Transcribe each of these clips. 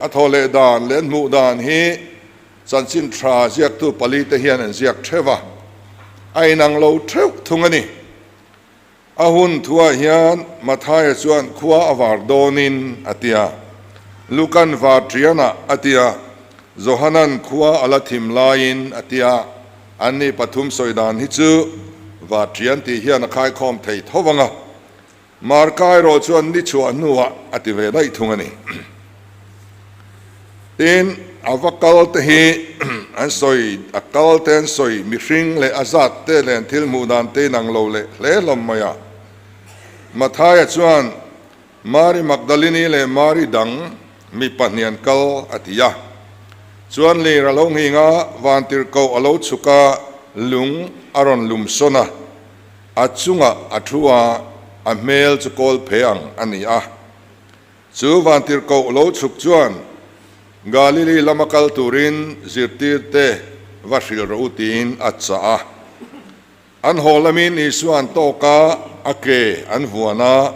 A thaw leh dan leh an hmuh dan hi chanchin tha ziaktu palite hian an ziak theuh a, a inang lo theuh thung a ni. A hun thuah hian Mathaia chuan khua a var dawnin a ti a, Lukan var ṭianah a ti a, Johanan khua a la thim laiin a ti a, anni pathum sawi dan hi chu var ṭian tih hian a khaikhawm thei tho vang a, Marka erawh chuan ni chhuah hnuah a ti ve daih thung a ni. Tin, a va kal te hi an sawi, a kal te an sawi mihring leh a zat te leh an thil hmuh dan te inang lo leh hle hlawm mai a. Mathaia chuan Mari Magdalini leh Mari dang mi pahnih an kal a ti a. Chuan lir a lo nghing a, vantirhkoh a lo chhuk a, lung a rawn lum sawn a. A chungah a thu a, a hmel chu kawl phe ang a ni a. Chu vantirhkoh lo chhuk chuan Galili lama kal turin zirtirte va hrilh rawh u tiin a chah a. An haw lamin Isua an tawk a, a ke an vuan a.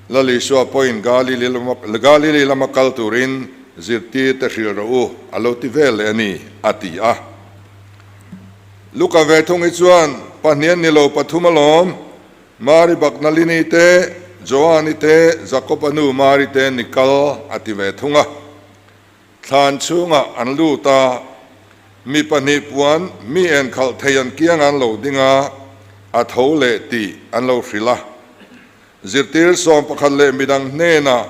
Lal Isua pawhin Galili lama kal turin zirtirte hrilh rawh u a lo ti vel leh a ni, a ti a. Luka ve thung hi chuan pahnih an ni lo pathum alawm, Mari Baknalini te, Joani te, Jakoba nu Mari te ni kal a ti ve thung a. Thlan chhungah an lut a, mi pahnih puan mi en khalh thei an kiang an lo ding a, a tho leh tih an lo hrilh a. Zirtir 11 leh midang hnenah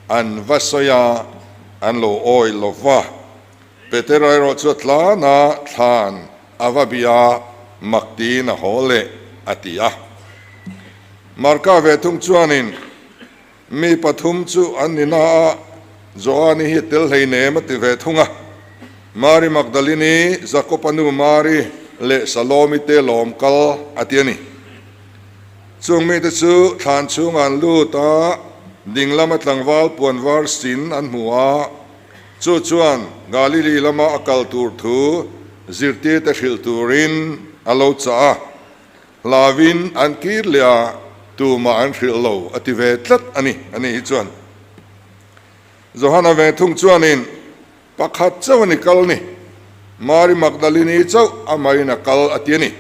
an va sawi a, an lo awi lo va. Petera erawh chu a tlan a, thlan a va bih a, mak tiin a haw leh a ti a. Marka ve thung chuanin mi pathum chu an ni na a, Joani hi tel hlei nem a ti ve thung a. Mari Magdalini, Jakoba nu Mari leh Salomi te lawm kal a ti a ni. Chung mite chu thlan chhungah an lut a, ding lama tlangval puan var sin an hmu a, Chu chuan Galili lama a kal tur thu zirtirte hrilh turin a lo chah a, hlauin an kir leh a, tumah an hrilh lo a ti ve tlat a ni. Ani hi chuan Johana ve thung chuanin pakhat chauh a ni kal ni, Mari Magdalini chauh amahin a kal a ti a ni.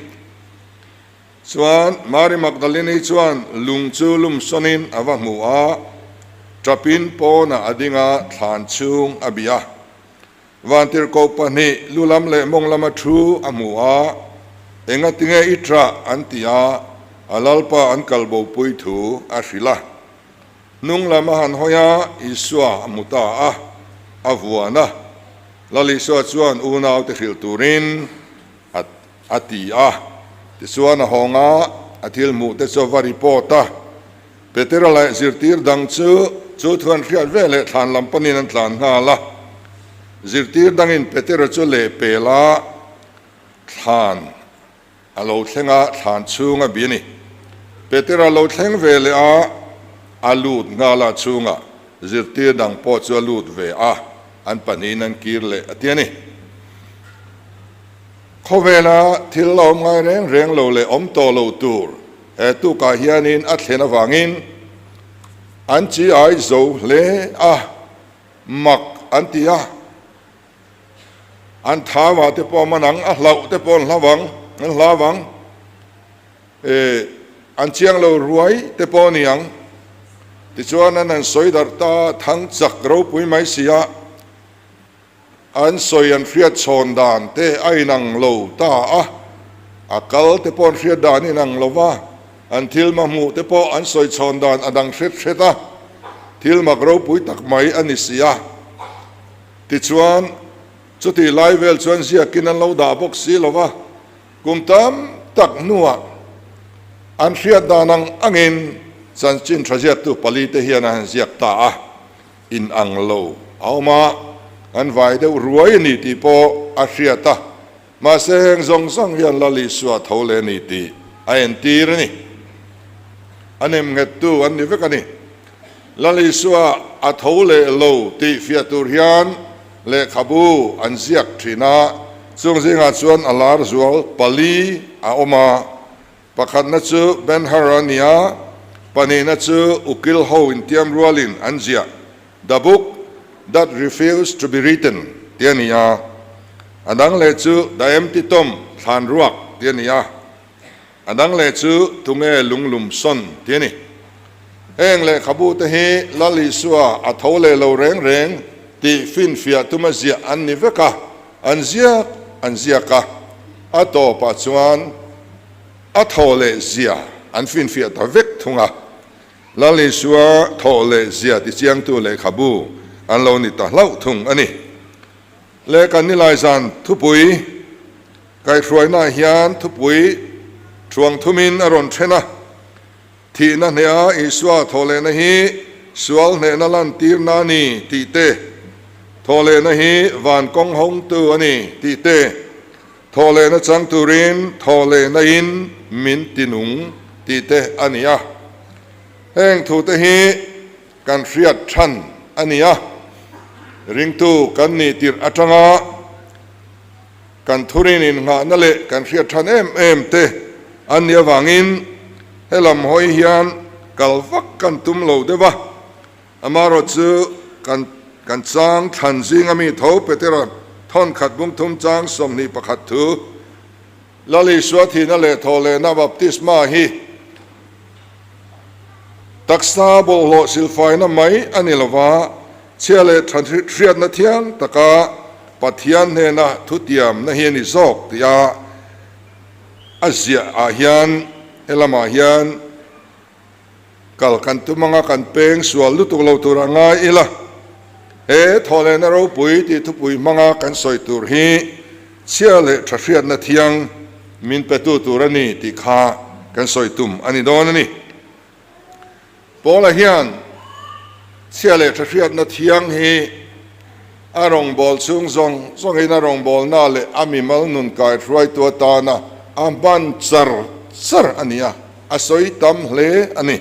Chuan Mari Magdalini chuan lung chu lum sawnin a va hmu a, ṭapin pawnah a ding a, thlan chhung a bih a. Vantirhkoh pahnih lu lam leh mawng lama thu a hmu a, Engatinge i ṭah? an ti a, a Lalpa an kal bopui thu a hrilh a. Hnung lam a han hawi a, Isua a hmu ta a, a vuan a. Lal Isua chuan unaute hrilh turin a. A ti a. Tichuan a hawng a, a thil hmuh te chu a va report a. Petera leh zirtir dang chu chu thu an hriat ve leh thlan lam panin an tlan nghal a. Zirtir dangin Petera chu leh pel a, thlan a lo thleng a, thlan chhung a bi a ni. Petera lo thleng ve leh a, a lut nghal a chhungah zirtir dang pawh chu a lut ve a, an pahnihin an kir leh a ti a ni. Khawvela thil la awm ngai reng reng lo leh awm tawh lo tur he tukah hianin a thlen avangin an chi ai zo hle a, mak an ti a, an thau te pawh a man ang, a hlauh te pawh an hlau ang, an hlau ang, eh an chiang lo ruai te pawh a ni ang. Tichuan an han sawi darh ta thang chak ropui mai si a. An sawi an hriat chhawn dan te a inang lo ta a, a kal te pawh an hriat dan a inang lo va, an thil mahmuh te pawh an sawi chhawn dan a dang hret hret a, thil mak ropui tak mai a ni si a. Tichuan, chutih lai vel chuan ziakin an lo dah bawk si lo va, kum tam tak hnuah an hriat dan ang angin chanchin tha ziaktu pali te hian a han ziak ta a. In ang lo a awm a, an vai deuh ruai a ni tih pawh a hriat a, mahse heng zawng zawng hian Lal Isua tho leh a ni tih a entir a ni. A nem nghettu an ni vek a ni. Lal Isua a tho leh lo tih fiah tur hian lehkhabu an ziak thin a, chung zingah chuan a lar zual pali a awm a, Pakhatna chu Ben Hur a ni a, pahnihna chu Ukil ho intiam rualin an ziah. The Book. That Refused to Be Written tih a ni a, a dang leh chu The Empty Tomb, Thlan Ruak, tih a ni a, a dang leh chu Tunge Lunglum Sawn tih a ni. Heng lehkhabu te hi Lal Isua a tho leh lo reng reng tih finfiah tuma ziah an ni vek a, an ziak an ziak a, a tawpah chuan a thaw leh zia an finfiah ta vek thung a. Lal Isua thawh leh zia tichiangtu lehkhabu an lo ni ta hlauh thung a ni. Le kan nilai zan thupui kaihhruainaah hian thupui thuang thumin a rawn then a, Thihna hneha Isua thawhlehna hi sual hnehna lantirna a ni tih te, thawhlehna hi van kawng hawngtu a ni tih te, Thawhlehna chang turin thawhlehna-in min tinung tih te a ni a. Heng thute hi kan hriat than a ni a. Ringtu kan nih tirh atanga kan thurin innghahna leh kan hriat than em em te an nih avangin helam hawi hian kal vak kan tum lo deuh a. Amaherawh chu kan kan chang thlan zinga mi tho Petera thawnkhat bungthum chang 21 thu, Lal Isua thihna leh thawhlehna baptisma hi taksa bawlhhlawh silfaina mai a ni lova, chhia leh tha hriatna thiang taka Pathian hnena thutiamna hi a ni zawk tia a ziah ah hian helamah hian Kal kan tum anga kan peng sual lutuk lo tur a ngai ila, he thawhlehna ropui tih thupui hmanga kan sawi tur hi chhia leh tha hriatna thiang min petu tur a ni tih kha kan sawi tum a ni dawn a ni. Paula hian chhia leh tha hriatna thiang hi a rawngbâwl chhung zawng zawngin a rawngbâwlna leh a mimal nun kaihruaitu atana a hman char char a ni a. A sawi tam hle a ni.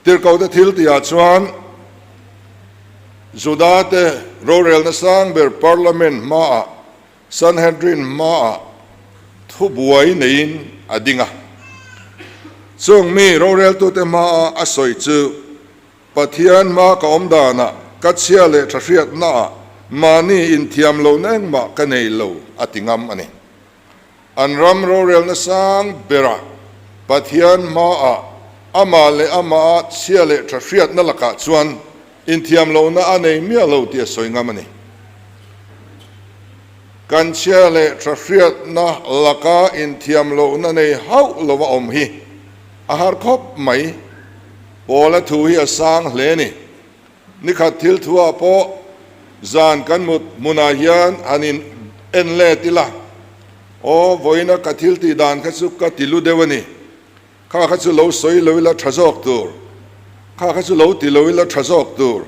Tirhkohte thil tihah chuan Judate rorelna sang ber Parliament hmaah, Sanhedrin hmaah thubuai neiin a ding a. Chung mi roreltute hmaah a sawi chu Pathian hma ka awm danah ka chhia leh tha hriatnaah mahni inthiam lohna engmah ka nei lo a ti ngam a ni. An ram rorelna sang berah Pathian hmaah amah leh amah chhia leh tha hriatna lakah chuan inthiam lohna a nei miah lo tih a sawi ngam a ni. Kan chhia leh tha hriatna laka inthiam lohna nei hauh lova awm hi a har khawp mai. Paula thu hi a sang hle a ni. Nikhat thil thuah pawh zan kan mut hmunah hian han in en let ila, Aw, vawiina ka thil tih dan kha chu ka ti lu deuh a ni. Kha kha chu lo sawi lo ila tha zawk tur. Kha kha chu lo ti lo ila tha zawk tur.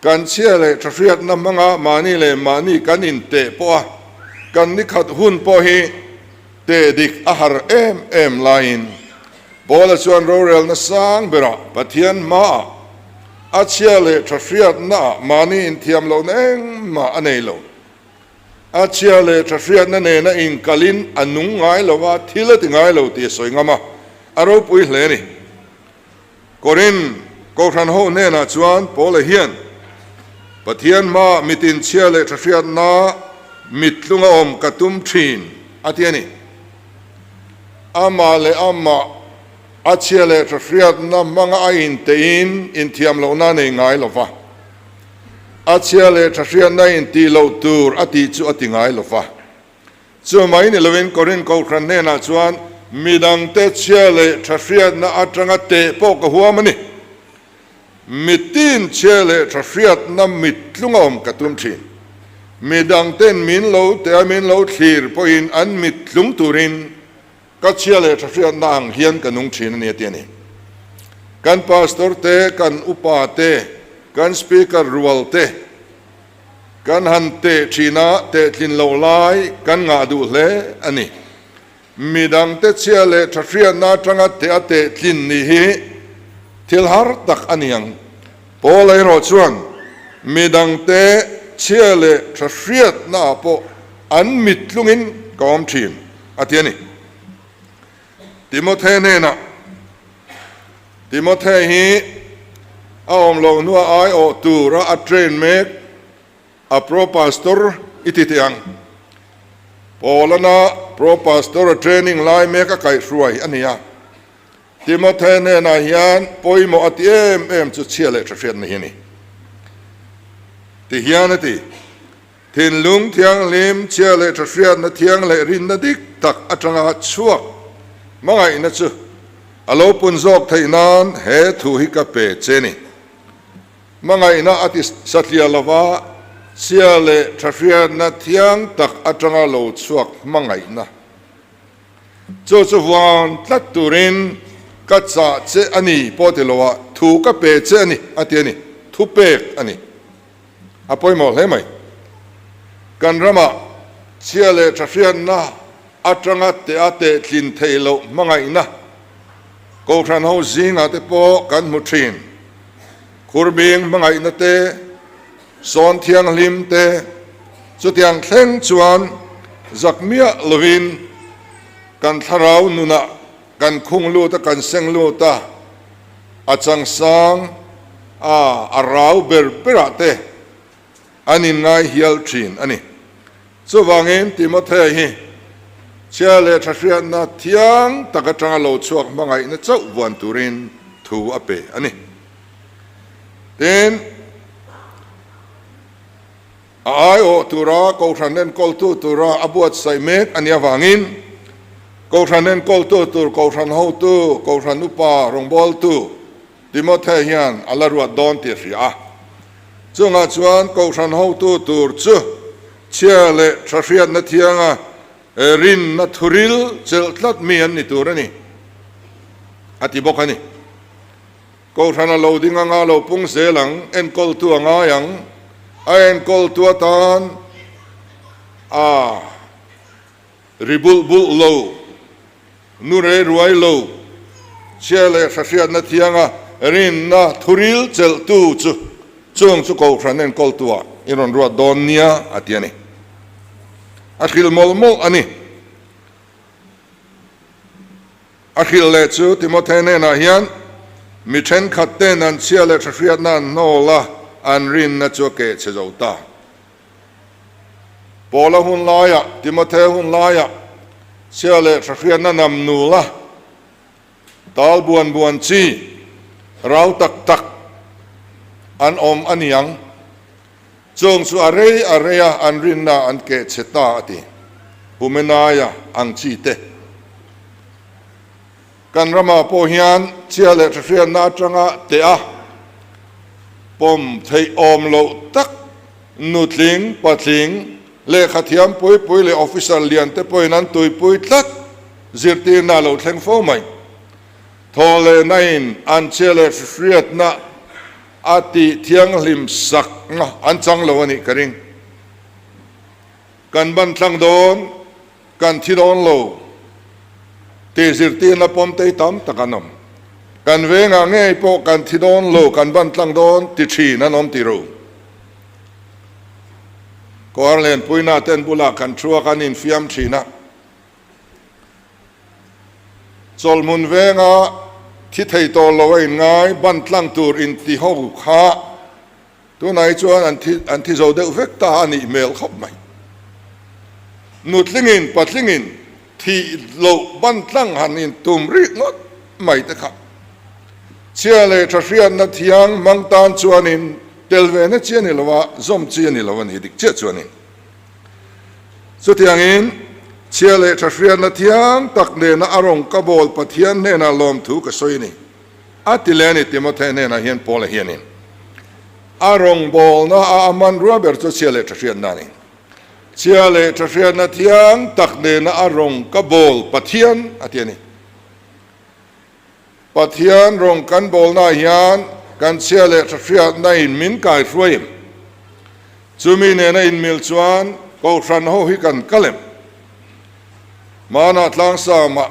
Kan chhia leh tha hriatna hmanga mahni leh mahni kan inteh pawh a, kan nikhat hun pawh hi teh dik a har em em laiin Paula chuan rorelna sang berah Pathian hmaah a chhia leh tha hriatnaah mahni inthiam lohna engmah a nei lo. A chhia leh tha hriatna nena inkalin a nung ngai lo a, thil a ti ngai lo tih a sawi ngam a, a ropui hle a ni. Korin Kohhran ho hnenah chuan Paula hian Pathian hmaah mitin chhia leh tha hriatna mittlunga awm ka tum thin a ti a ni. Amah leh amah a chhia leh tha hriatna hmanga a inteiin inthiam lohna a nei ngai lo va. A chhia leh tha hriatna intih loh tur a tih chu a ti ngai lo va. Chu mai ni loin Korin Kohhran hnenah chuan midangte chhia leh tha hriatna atanga teh pawh ka huam a ni. Mitin chhia leh tha hriatna mittlung a awm ka tum thin. Midangten min lo teh a min lo thlir pawhin an mittlung turin ka chhia leh tha hriatna ang hian ka nung thin a ni a ti a ni. Kan pastor te, kan upa te, kan speaker rual te, Kan han teh thin a, teh tlin loh lai kan ngah duh hle a ni. Midangte chhia leh tha hriatna atanga teh a teh tlin nih hi thil har tak a ni ang. Paula erawh chuan midangte chhia leh tha hriatnaah pawh an mittlungin ka awm thin a ti a ni. Timothe hnenah, Timothe hi A awm loh hnua ai awh tura a train mek a pro pastor i ti teh ang. Paulana pro pastor a training lai mek a kaihhruai a ni a. Timothy hnenah hian pawimawh a ti em em chu chhia leh tha hriatna hi a ni. Ti hian a ti, Thinlung thianghlim, chhia leh tha hriatna thiang leh rinna dik tak atanga chhuak hmangaihna chu a lo pun zawk theih nan he thu hi ka pe che ni. Hmangaihna a ti satliah lova, chhia leh tha hriatna thiang tak atanga lo chhuak hmangaihna. Chu chu vuan tlat turin ka chah che a ni pawh ti loah thu ka pe che a ni a ti a ni, thu pek a ni. A pawimawh hle mai. Kan ramah chhia leh tha hriatna atanga teh a teh tlin theih loh hmangaihna Kohhran ho zingah te pawh kan hmu thin. Khurbing hmangaihna te, sawn thianghlim te, chutiang thleng chuan zak miah lovin kan thlarau nunah kan khung lut a, kan seng lut a, a changsang a, a rau ber berah te an inngai hial thin a ni. Chuvangin Timothea hi chhia leh tha hriatna thiang tak atanga lo chhuak hmangaihna chauh vuan turin thu a pe a ni. Tin, a aiawh tura Kohhran enkawltu tura a buatsaih mek a nih avangin Kohhran enkawltu tur Kohhran hotu, Kohhran upa rawngbawltu Timothea hian a la ruat dawn tih a hria a. Chungah chuan Kohhran hotu tur chu chhia leh tha hriatna thianga rinna thuril chelh tlat mi an ni tur a ni, a ti bawk a ni. Kohhran a lo ding anga lo pung zel ang, enkawltu a ngai ang, a enkawltu atan a ri bulh bulh lo, nu rei ruai lo, chhia leh hrahriatna thianga rinna thuril chelhtu chu chung chu Kohhran enkawltuah i rawn ruat dawn nia, a ti a ni. A hrilh mawlh mawlh a ni. A hrilh leh chu Timothea hnenah hian, Mi thenkhat ten an chhia leh hrahriatna an hnawl a, an rinna chu a keh chhe zo ta. Paula hun laiah, Timothea hun laiah, chhia leh hrahriatna nam nul a, tal buan buan chi, rau tak tak an awm a niang. Chung chu a rei a rei a, an rinna an keh chhe ta a ti. Humenaia ang chi te. Kan ramah pawh hian chhia leh hrahriatna atanga teh a pawm theih awm loh tak nutling, patling, lehkha thiam pui pui leh officer lian te pawhin an tuipui tlat zirtirna a lo thleng fo mai. Thaw leh nain an chhia leh hrahriatna A tih thianghlim sakna an chang lo a nih ka ring. Kan ban tlang dawn, kan thi dawn lo tih zirtirna pawm tei tam tak an awm. Kan vengah ngei pawh kan thi dawn lo, kan ban tlang dawn ti thin an awm ti ro. Kawr lenpuina ten bulah kan thu a, kan infiam thin a. Chawlhmun venga thi thei tawh lo a inngai ban tlang tur inti ho kha tunah hi chuan an thi an thi zo deuh vek ta a nih hmel khawp mai. Nutlingin patlingin thih loh ban tlang han intum rih ngawt mai te kha chhia leh tha hriatna thiang hmang tan chuanin tel ve na chi a ni lo a, zawm chi a ni lo a ni dik chiah chuanin. Chutiangin, chhia leh tha hriatna thiang tak nena a rawng ka bawl Pathian hnenah lawmthu ka sawi a ni, a ti leh a ni. Timothea hnenah hian Paula hianin a rawng bawlna a a hmanrua ber chu chhia leh tha hriatna a ni. Chhia leh tha hriatna thiang tak nena a rawng ka bawl Pathian, a ti a ni. Pathian rawng kan bawlnaah hian kan chhia leh tha hriatna in min kai hruai em? Chumi nena inmil chuan Kohhran ho hi kan kal em? Hmanah tlangsama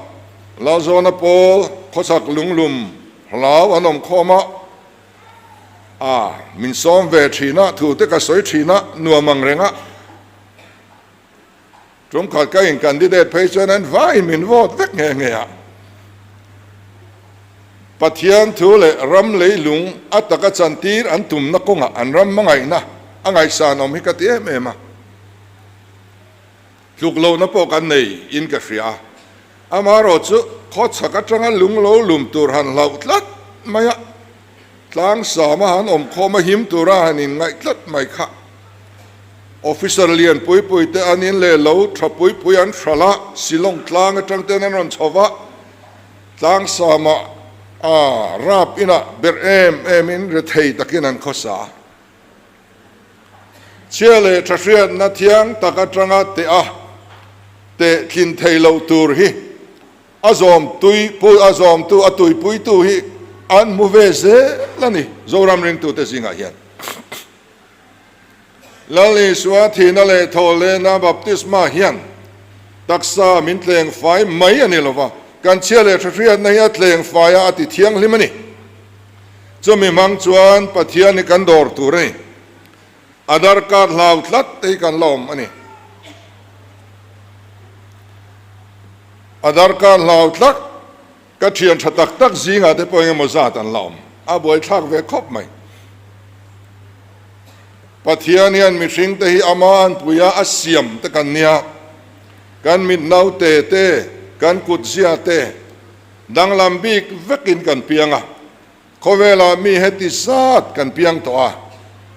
Lalzawna pawl khawchhak lunglum hlau an awm khawm a, a min sawm ve thin a, thu te ka sawi thin a, nuam ang reng a. Tumkhat ka in candidate phei chuan an vaiin min vote vek nghe nghe a. Pathian thu leh ram leilung a taka chantir an tumna kawngah an ram hmangaihna a ngaihsanawm hi ka ti em em a. Tluk lohna pawh kan nei in ka hria a, amaherawhchu khawchhak atanga lung lo lum tur han hlauh tlat mai a, tlangsama han awmkhawm a him tura han inngaih tlat mai kha. Officer lian pui pui te an in leh lo tha pui pui an hralh a, Shillong tlang atang ten an rawn chho va, tlangsama a rap inah berh em em in rethei takin an khawsa a. Chhia leh tha hriatna thiang tak atanga teh a teh tlin thei loh tur hi a zawm tui pui a zawmtu a tuipuitu hi an hmu ve zel a ni Zoram ringtute zingah hian. Lal Isua thihna leh thawhlehna baptisma hian taksa min tleng fai mai a ni lova, kan chhia leh tha hriatna hi a tleng fai a, a ti thianghlim a ni. Chumi hmang chuan Pathian hi kan dawr tur a ni. A darkar hlau tlat te hi kan la awm a ni. A darkar hlau tlat ka thian tha tak tak zingah te pawh engemaw zat an la awm. A buaithlak ve khawp mai. Pathian hian mihring te hi ama anpuia a siam te kan nia. Kan mit naute te, kan kutzia te, Danglam bik vekin kan piang a, khawvelah mi heti zat kan piang tawh a,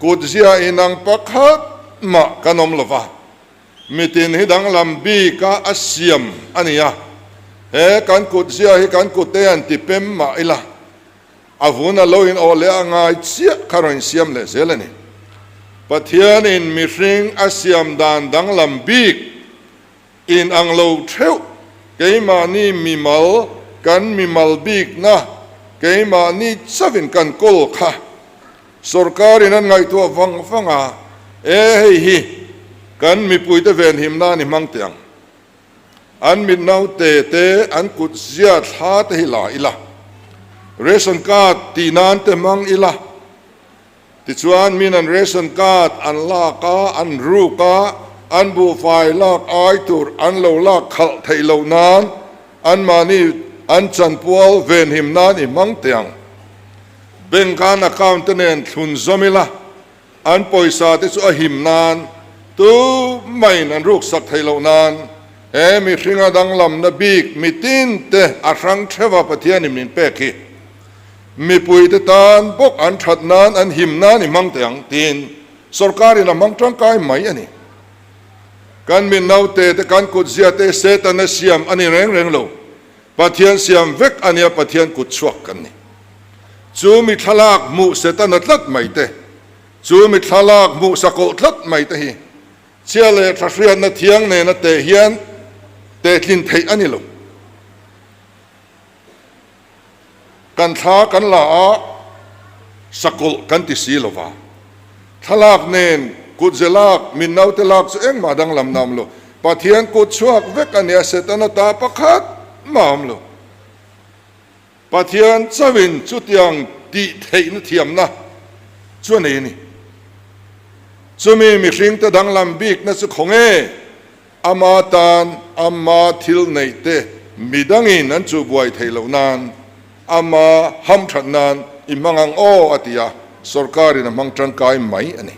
kutzia inang pakhat mah kan awm lo va, mitin hi danglam bika a siam a ni a, he kan kutzia hi kan kutte an ti pem mah ila, a vun a lo in awh leh a ngai chiah kha rawn insiam leh zel a ni. Pathianin mihring a siam dan danglam bik In ang lo theuh, keimahni mimal, kan mimal bikna, keimahni chauhin kan kawl kha sorkarin an ngaihtuah vang vang a, e hei hi kan mipuite venhim nan i hmang teh ang. An mit naute te, an kut zia thla te hi la ila, ration card tih nan te hmang ila, Tichuan, min an ration card an lak a, an ruk a, an buhfai lak ai tur an lo lak khalh theih loh nan anmahni an chanpual venhim nan i hmang teh ang. Bank an account te nen thlun zawm ila, an pawisa te chu a him nan tu maiin an ruksak theih loh nan he mihringa danglamna bik mitin te a hrang theuha Pathianin min pek hi. Mipuite tan bawk an that nan an him nan i hmang teh ang tiin sorkarin a hmang tangkai mai a ni. Kan mi naute te kan kut zia te Setana siam a ni reng reng lo. Pathian siam vek a nia Pathian kut chhuak kan ni. Chu mi thlalak hmuh Setana tlat mai te, chu mi thlalak hmuh sakawlh tlat mai te hi chhia leh tha hriatna thiang nena teh hian tehtlin theih a ni lo. Kan thla kan la a, sakawlh kan ti si lo va. Thlalak nen kutze lak, min naute lak chu engmah danglam na awm lo. Pathian kut chhuak vek a nia, Setana ta pakhat mah awm lo. Pathian chauhin chutiang tih theihna thiamna chu a nei a ni. Chumi mihringte danglam bikna chu khawnge? Ama tan ama thil neih te midangin an chuhbuai theih loh nan ama hamthat nan i hmang ang aw a ti a, sorkarin a hmang tangkai mai a ni.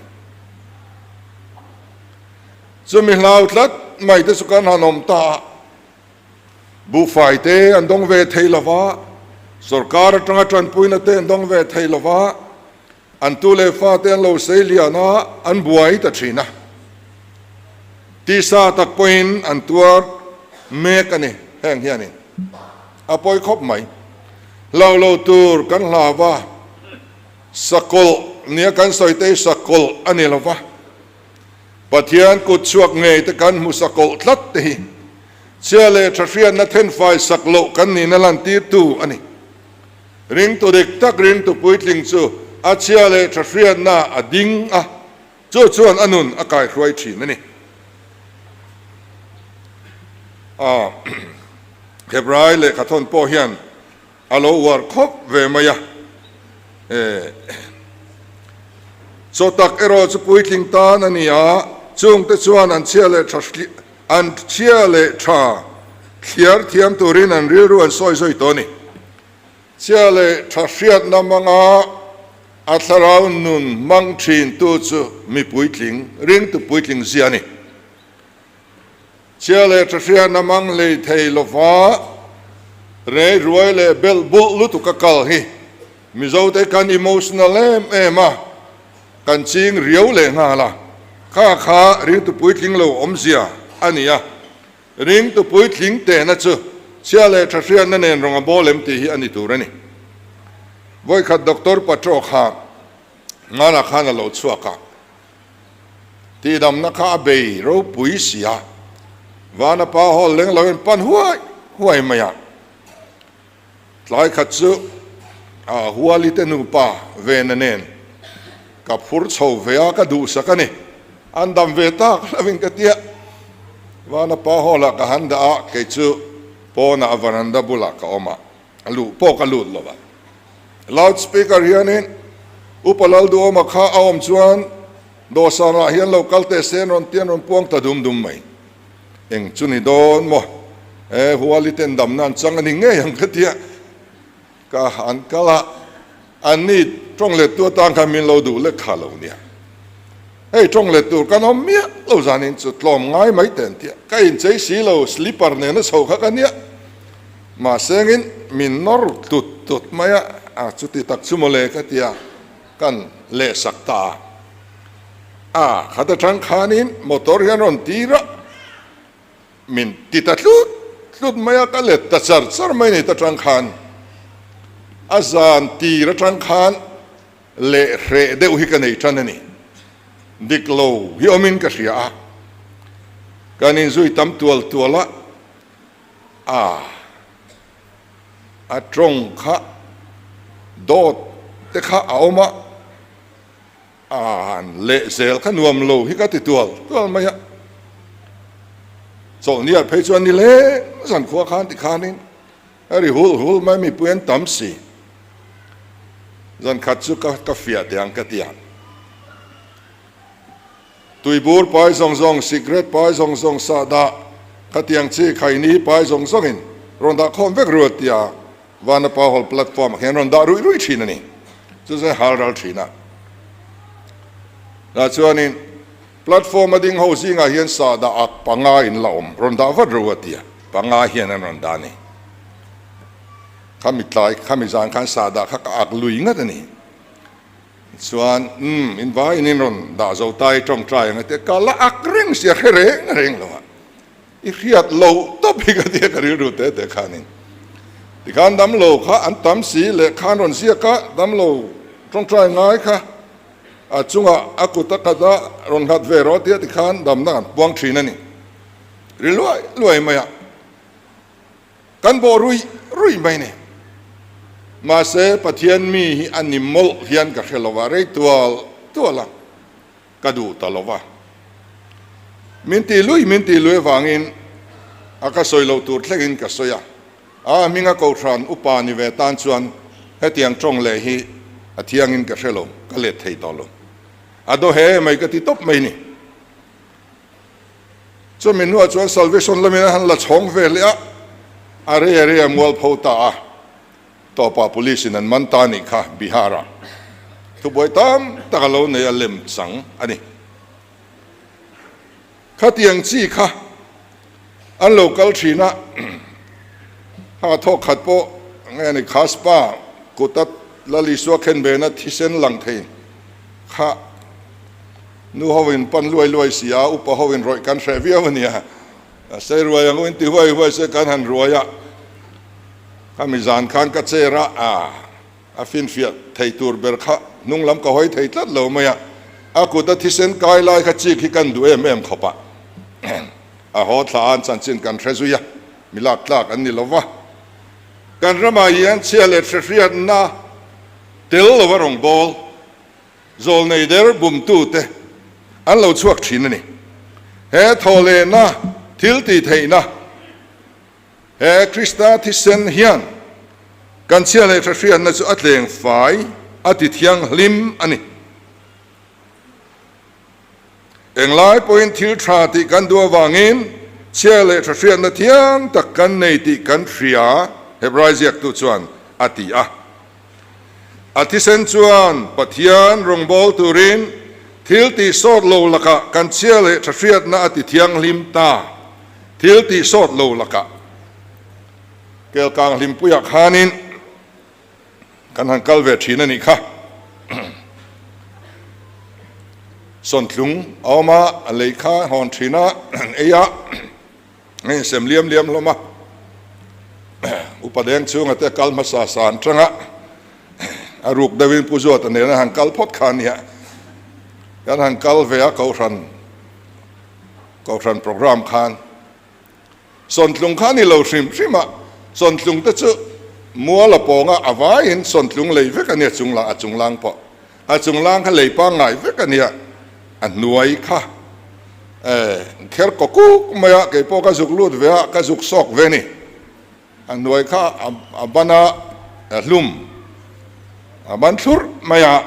Chumi hlau tlat mai te chu kan han awm ta a, buhfai te an dawng ve thei lo va, sorkar atanga tanpuina te an dawng ve thei lo va, An tu leh fate an lo sei lian a, an buai ta thin a. Tisa tak pawhin an tuar mek a ni heng hianin. A pawi khawp mai. Hlau lo tur kan hlau va, sakawlh nia kan sawi te hi sakawlh a ni lo va. Pathian kut chhuak ngei te kan hmu sakawlh tlat te hi chhia leh tha hriatna thenfai sak loh kan nihna lantirtu a ni. Ringtu dik tak ringtu puitling chu a chhia leh tha hriatna a ding a, chu chuan a nun a kaihruai thin a ni. A Hebrai lehkhathawn pawh hian a lo uar khawp ve mai a. Chaw tak erawh chu puitling tan a ni a, chungte chuan an chhia leh tha an chhia leh tha thliar thiam turin an rilru an sawi zui tawh a ni. Chhia leh tha hriatna hmanga a thlarau nun hmang thintu chu mi puitling, ringtu puitling zia a ni. Chhia leh tha hriatna hmang hlei thei lova rei ruai leh belh bulh lutuk a kal hi Mizote kan emotional em em a, kan ching riau leh nghal a, kha kha ringtu puitling lo awmzia a ni a. Ringtu puitling tehna chu chhia leh tha hriatna nen rawng a bawl em tih hi a ni tur a ni. Vawikhat Doctor Patro kha Ngana khan a lo chhuak a, tihdamna kha a bei ropui si a, Vana pa hawl leng lo in pan huai huai mai a. Tlai khat chu a Huali te nupa Vena nen ka phur chho ve a, ka duhsak a ni. An dam ve tak lo in ka tia. Vana pa hall ah ka han dah a, kei chu pawnah a varanda bulah ka awm a, a luh pawh ka lut lo a. Loud speaker hianin Upa Lalduhawma kha a awm chuan dawhsanah hian lo kal teh se an rawn ti an rawn puang ta dum dum mai. Eng chu ni dawn maw? He Huali ten damna an chang a ni ngei ang ka tia. Ka han kal a, an ni tawng let tu atan khan min lo duh lek kha lo nia. Hei tawng let tur kan awm miah lo zanin chu tlawm ngai mai te an tia. Ka inchei si lo, slipper nena chho kha ka nia. Mahsengin min nawr tut tut mai a, a chuti tak chu mawle ka tia kan lehsak ta a. A khat atang khanin motor hian rawn tir a, min ti ta tlut tlut mai a, ka let ta char char mai ni ta tang khan a zan tir atang khan leh hreh deuh hi ka nei tan a ni. Dik lo hi awmin ka hria a, kan inzui tam tual tual a, a a tawng kha dawt te kha a awm a. An leh zel kha nuam lo hi ka ti tual tual mai a, chawlhniah phei chuan ni leng zan khua khan ti khanin a ri hul hul mai mipui an tam si. Zan khat chu ka ka fiah teh ang ka ti a, tuibur pai zawng zawng, sikret pai zawng zawng, sahdah khatiang chi khaini pai zawng zawngin rawn dah khawm vek ruat tia Vanapa Hall platform ah hian rawn dah ruih ruih thin a ni. Chu chuan hal ral thin a. Tah chuanin platform a ding ho zingah hian sahdah ak panga in la awm, rawn dah vat ro a ti a, panga hian an rawn dah a ni. Khami tlai, khami zan khan sahdah kha ka ak lui ngat a ni. Chuan umm in vaiin in rawn dah zo ta i tawngtai ang a ti a, ka la ak reng sia hre reng reng lo a. I hriat lo tawp hi ka tia ka rilru te te khanin tikhan damlo kha an tam si leh khan rawn ziak a, damlo tawngtai ngai kha a chungah a kut a khat a rawn nghat ve rawh tia tikhan damna kan puang thin a ni. Ri luai luai mai a, kan bawh ruih ruih mai ni. Mahse Pathian mi hi a ni mawlh hian ka hre lo a, rei tual tual a. Ka duh ta lo va. Min ti lui, min ti lui avangin a ka sawi loh tur thlengin ka sawi a. A hminga Kohhran upa ni ve tan chuan hetiang tawng leh hi a thiangin ka hre lo, ka let thei tawh lo. A daw he mai ka ti tawp mai ni. Chumi hnuah chuan Salvation lamin a han la chhawng ve leh a, a rei a rei a mualpho ta a. Tawpah police in an man ta nih kha Bihar ah thubuai tam tak a lo nei a lem chang a ni. Khatiang chi kha an lo kal thin a, ha thawk khat pawh nge a ni Khaspa kuta Lal Isua khen bena thisen lang thei kha nu ho in pan luai luai si a, upa ho in rawih kan hreh viau a nia, sei ruai ang u in ti huai huai se kan han ruai a. Khami zan khan ka chair a, a finfiah thei tur ber kha hnung lam ka hawi thei tlat lo mai a, a kut a thisen kai lai kha chik hi kan duh em em khawp a, a haw thla an chanchin kan hre zui a, mi lak tlak an ni lo va. Kan ramah hian chhia leh hrehriatna tel lova rawngbâwl zawlnei der bumtute an lo chhuak thin a ni. He thawhlehna thil tihtheihna He Krista thisen hian kan chhia leh tha hriatna chu a tleng fai, a ti thianghlim a ni. Englai pawhin thil tha tih kan duh avangin chhia leh tha hriatna thiang tak kan nei tih kan hria, Hebrai ziaktu chuan a ti a. A thisen chuan Pathian rawngbâwl turin thil tih sâwt lo lakah kan chhia leh ṭha hriatna a ti thianghlim ta. Thil tih sâwt lo lakah Kelkang hlimpuiah khanin kan han kal ve ṭhin a nih kha. Sawntlung a awm a, a lei kha hawn ṭhin a, an ei a. A insem liam liam hlawm a, upa deng chhunga te kal hmasa sa an tang a, a ruk deuhin Pu Zuata nena han kal phawt kha a nia. Kan han kal ve a Kohhran, Kohhran programme khan Sawntlung kha a ni lo hrim hrim a, Sawntlung te chu mual a pawnga a vaiin Sawntlung lei vek a nia chunglang, a chunglang pawh. A chunglang kha lei pangngai vek a nia, a hnuai kha kher kaw kuk mai a, kei pawh ka zuk lut ve a, ka zuk sawk ve a ni. A hnuai kha a ban a, a hlum a ban thlurh mai a,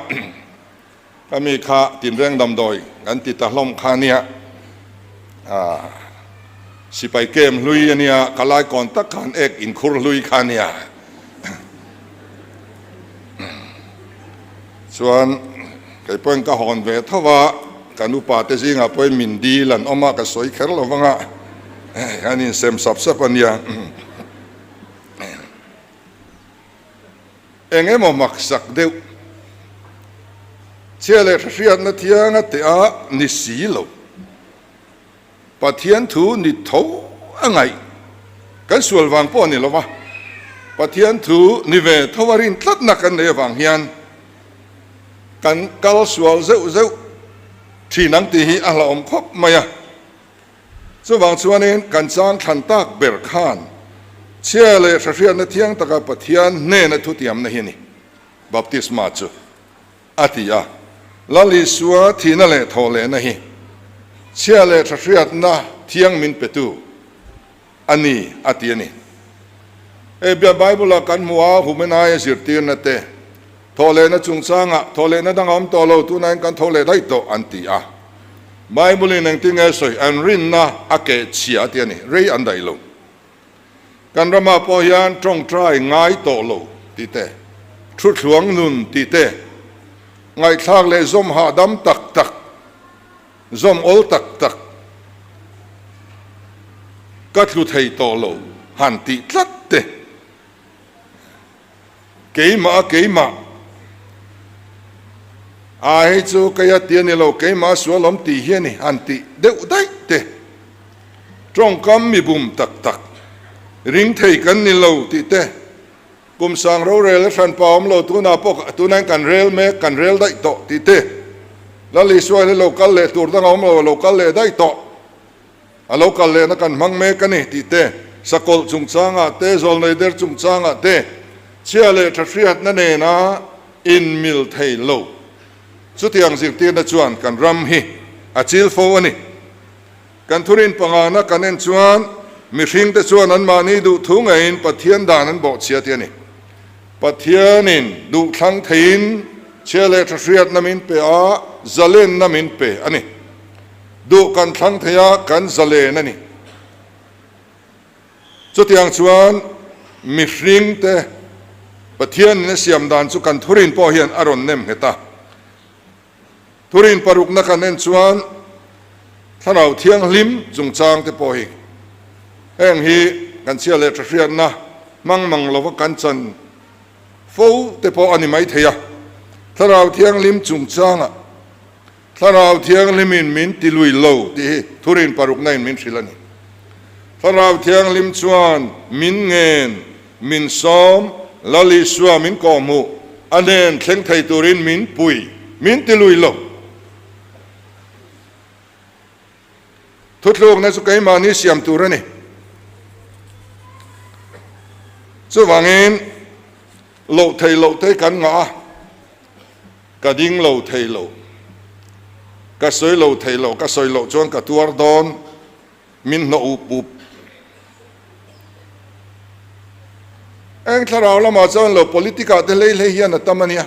ka mi kha tinreng damdawi kan ti ta hlawm kha a nia, sipai kem hlui a nia, ka lai kawn tak khan ek inkhur hlui kha a nia. Chuan kei pawhin ka hawn ve tho a, kan upa te zingah pawhin min dil an awm a, ka sawi kher lo vang a, an insem sap sap a nia. Eng emaw maksak deuh chhia leh hriatna thianga teh a ni si lo. Pathian thu ni tho a ngaih kan sual vang pawh a ni lo va, Pathian thu ni ve tho a rin tlatna kan nei avang hian kan kal sual zeuh zeuh thin ang tih hi a hlauhawm khawp mai a. Chuvang chuanin kan chang thlan tak ber khan chhia leh hrahriatna thiang taka Pathian hnena thutiamna hi a ni, baptisma chu. A ti a. Lal Isua thihna leh thawhlehna hi chhia leh tha hriatna thiang min petu a ni, a ti a ni. Hei bia Bible-a kan hmu a, Humenaia zirtirna te, thawhlehna chungchangah thawhlehna dang a awm tawh lo, tunain kan tho leh daih tawh, an ti a. Bible-in engtin nge sawi? An rinna a keh chhia, a ti a ni. Rei an daih lo. Kan ramah pawh hian tawngtai ngai tawh lo tih te, thuthluang nun tih te, ngaihthlak leh zawm hahdam tak tak, zawm awl tak tak ka tlu thei tawh lo han tih tlat te, Keimah a keimah. A hei chu keia ti a ni lo, keimah a sual awm tih hi a ni han tih deuh daih te. Tawngkam mi bum tak tak, ring thei kan ni lo tih te. Kum sang rorel a hranpa awm lo tunah pawh tunain kan rel mek, kan rel daih tawh tih te. Lal Isua hi lo kal leh tur dang a awm lo, a lo kal leh daih tawh. A lo kal lehna kan hmang mek a ni tih te, sakawlh chungchangah te, zawlnei der chungchangah te, chhia leh tha hriatna nena inmil thei lo. Chutiang zirtirna chuan kan ram hi a chil fo a ni. Kan thurin pangana kan en chuan mihringte chuan anmahni duh thu ngeiin Pathian dan an bawhchhia tih a ni. Pathianin duhthlang theiin chhia leh tha hriatna min pe a, zalenna min pe a ni. Duh kan thlang thei a, kan zalen a ni. Chutiang chuan mihringte Pathianin a siam dan chu kan thurin pawh hian a rawn nem nghet a. Thurin parukna kan en chuan Thlarau Thianghlim chungchangte pawh hi heng hi kan chhia leh tha hriatna hmang mang lova kan chan fo te pawh a ni maithei a. Thlarau Thianghlim chungchangah Thlarau Thianghlimin min ti lui lo tih hi thurin parukna in min hrilh a ni. Thlarau Thianghlim chuan min ngen, min sawm, Lal Isua min kawhhmuh, a hnen thleng thei turin min pui, min ti lui lo. Thuthlukna chu keimahni siam tur a ni. Chuvangin loh theih loh te kan ngah a. Ka ding lo thei lo, ka sawi lo thei lo, ka sawi loh chuan ka tuar dawn, min hnawh up up. Eng thlarau lamah chuan lo politic ah te hlei hlei hian a tam a nia.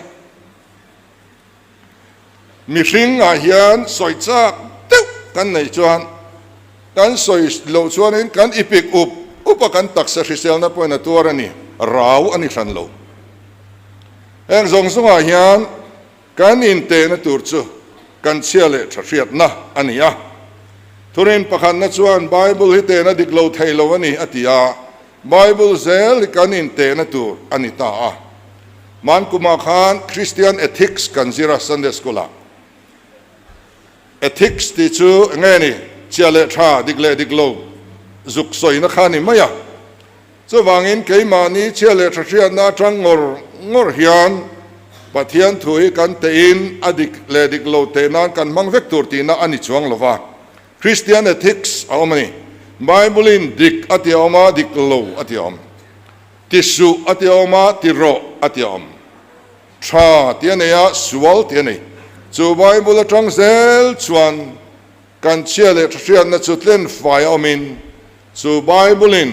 Mihring ah hian sawi chak deuh kan neih chuan kan sawi loh chuanin kan ipik up up a kan taksa hriselna pawhin a tuar a ni, rau a ni hran lo. Heng zawng zawngah hian kan intehna tur chu kan chhia leh tha hriatna a ni a. Thurin pakhatna chuan Bible hi tehna dik lo thei lo a ni a ti a, Bible zel hi kan intehna tur a ni ta a. Hmankumah khan Christian Ethics kan zir a Sunday School-ah. Ethics tih chu enge ni? Chhia leh tha, dik leh dik lo zuk sawina kha a ni mai a. Chuvangin keimahni chhia leh tha hriatna atang ngawr ngawr hian Pathian thu hi kan tehin a dik leh dik lo teh nan kan hmang vek tur tihna a ni chuang lo va. Christian ethics a awm a ni. Bible-in dik a ti a awm a, dik lo a ti a awm. Ti suh a ti a awm a, ti rawh a ti a awm. Tha ti a nei a, sual ti a nei. Chu Bible atang zel chuan kan chhia leh tha hriatna chu tlen fai a awmin, chu Bible-in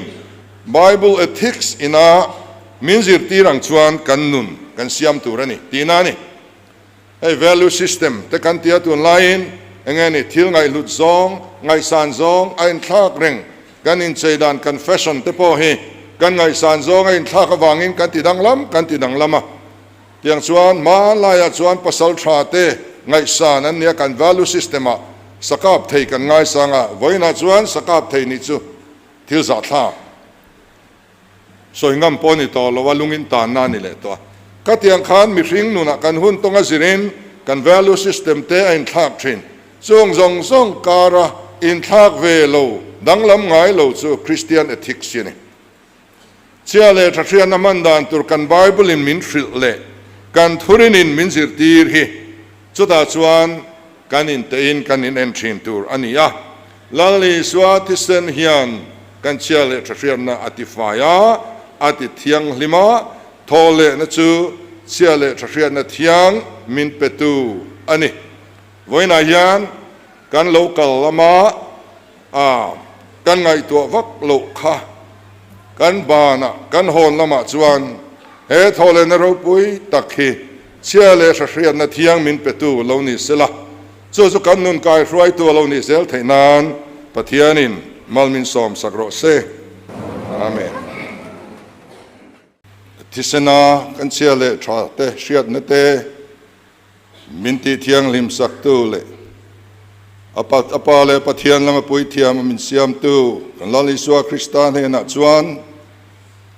Bible ethics ina min zirtir ang chuan kan nun kan siam tur a ni tihna a ni. Hei value system te kan tia tunlaiin enge ni thil ngaihhlut zawng, ngaihsan zawng a inthlak reng, kan inchei dan kan fashion te pawh hi kan ngaihsan zawng a inthlak avangin kan ti danglam kan ti danglam a. Tiang chuan hmanlaiah chuan pasal tha te ngaihsan an nia kan value system ah sakap thei kan ngaisang a, vawiinah chuan sakap thei nih chu thil zahthlak. Sawi ngam pawh a ni tawh lo a, lungin tanna a ni leh tawh a. Ka tiang khan mihring nunah kan hun tawnga zirin kan value system te a inthlak thin. Chung zawng zawng kara inthlak ve lo, danglam ngai lo chu Christian ethics hi a ni. Chhia leh tha hriatna hman dan tur kan Bible in min hrilh leh kan thurinin min zirtir hi chutah chuan kan intehin kan inen thin tur a ni a. Lal Isua thisen hian kan chhia leh tha hriatna a ti fai a, a ti thianghlim a, thaw lehna chu chhia leh tha hriatna thiang min petu a ni. Vawiinah hian kan lo kal lama a kan ngaihtuah vak loh kha kan banah kan hawn lamah chuan he thaw lehna ropui tak hi chhia leh tha hriatna thiang min petu lo ni sela, Chu chu kan nun kai hruaitu a lo nih zel theih nan Pathianin mal min sawm sak rawh se. Amen. Thisena kan chhia leh tha te hriatna te min tih thianghlim saktu leh a Pa leh Pathian lama puithiam a min siamtu kan Lal Isua Krista hnenah chuan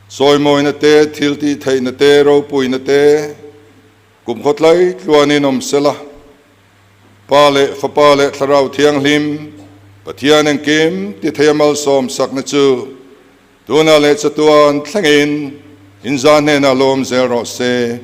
sawimawina te, thiltih theihna te, ropuina te, Kum khawtlai tluanin awm sela, Pa leh Fapa leh Thlarau Thianghlim, Pathian engkim ti thei a malsawm sakna chu tunah leh chatuan thlengin inzah hnenah lawm zel rawh se.